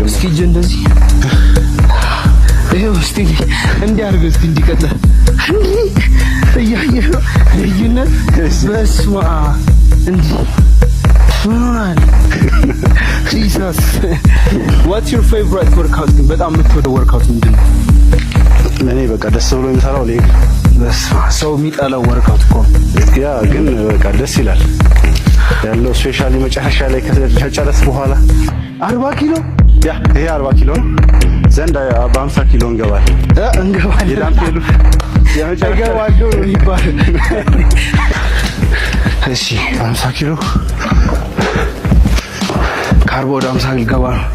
የጀመርኩት። እስኪ እጅ እንደዚህ ይኸው፣ እስቲ እንዲህ አድርገው፣ እስቲ እንዲቀጥል እንዲህ እያየህ ነው ልዩነት። በስመ አብ፣ እንዲህ ምን ሆናል? Jesus, what's your favorite workout? ግን በጣም የምትወደው workout ምንድን ነው? እኔ በቃ ደስ ብሎ የሚሰራው leg። በስመ አብ፣ ሰው የሚጠላው workout እኮ ነው። Yeah፣ ግን በቃ ደስ ይላል ያለው፣ especially መጨረሻ ላይ ከጨረስ በኋላ። 40 ኪሎ? Yeah፣ ይሄ 40 ኪሎ ነው ዘንድ በ50 ኪሎ እንገባለን። እንገባለን። የ dumbbell ኡ የመጨረሻ እገባለሁ ነው የሚባለው። እሺ። 50 ኪሎ። ከ40 ወደ 50 ልገባ ነው።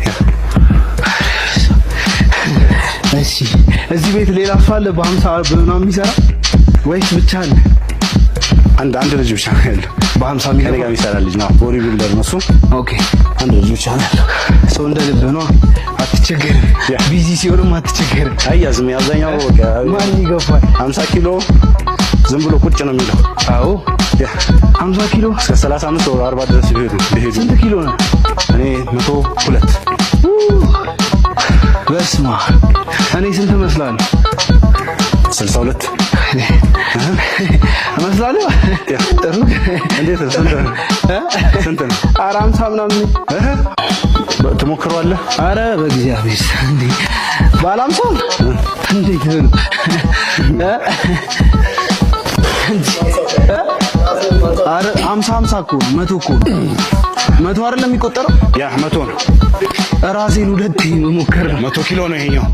እሺ፣ እዚህ ቤት ሌላ ሰው አለ በ50 በምናምን የሚሰራ ወይስ ብቻ አለ? አንድ ልጅ ብቻ ነው ያለው። በ50 ከኔ የሚገባ? ጋር የሚሰራ ልጅ ነው። Body builder ነው እሱ። አንድ ልጅ ብቻ ነው ያለው። ሰው እንደ ልብህ ነው። አትቸገርም። Busy ሲሆንም አትቸገርም። አያዝም። አብዛኛው በቃ ማን ይገፋል? 50 ኪሎ ዝም ብሎ ቁጭ ነው የሚለው። አዎ። ያ። 50 ኪሎ። እስከ 35 ወይ 40 ድረስ ቢሄዱ። ስንት ኪሎ ነው? እኔ 102። በስመ አብ፣ እኔ ስንት እመስላለሁ? 62። እመስላለሁ? Yeah። ጥሩ። እንዴት ነው? ስንት ነው? ስንት ነው? ኧረ 50 ምናምን ነኝ። ትሞክረዋለህ? ኧረ በእግዚአብሔር፣ እንዴ፣ ባለ 50 እንዴት ነው? እ? እንዴ? እ? ኧረ 50 50 እኮ ነው፣ 100 እኮ ነው። 100 አይደለም የሚቆጠረው? Yeah፣ 100 ነው። ራሴን ሁለቴ መሞከር ነው። 100 ኪሎ ነው ይሄኛው።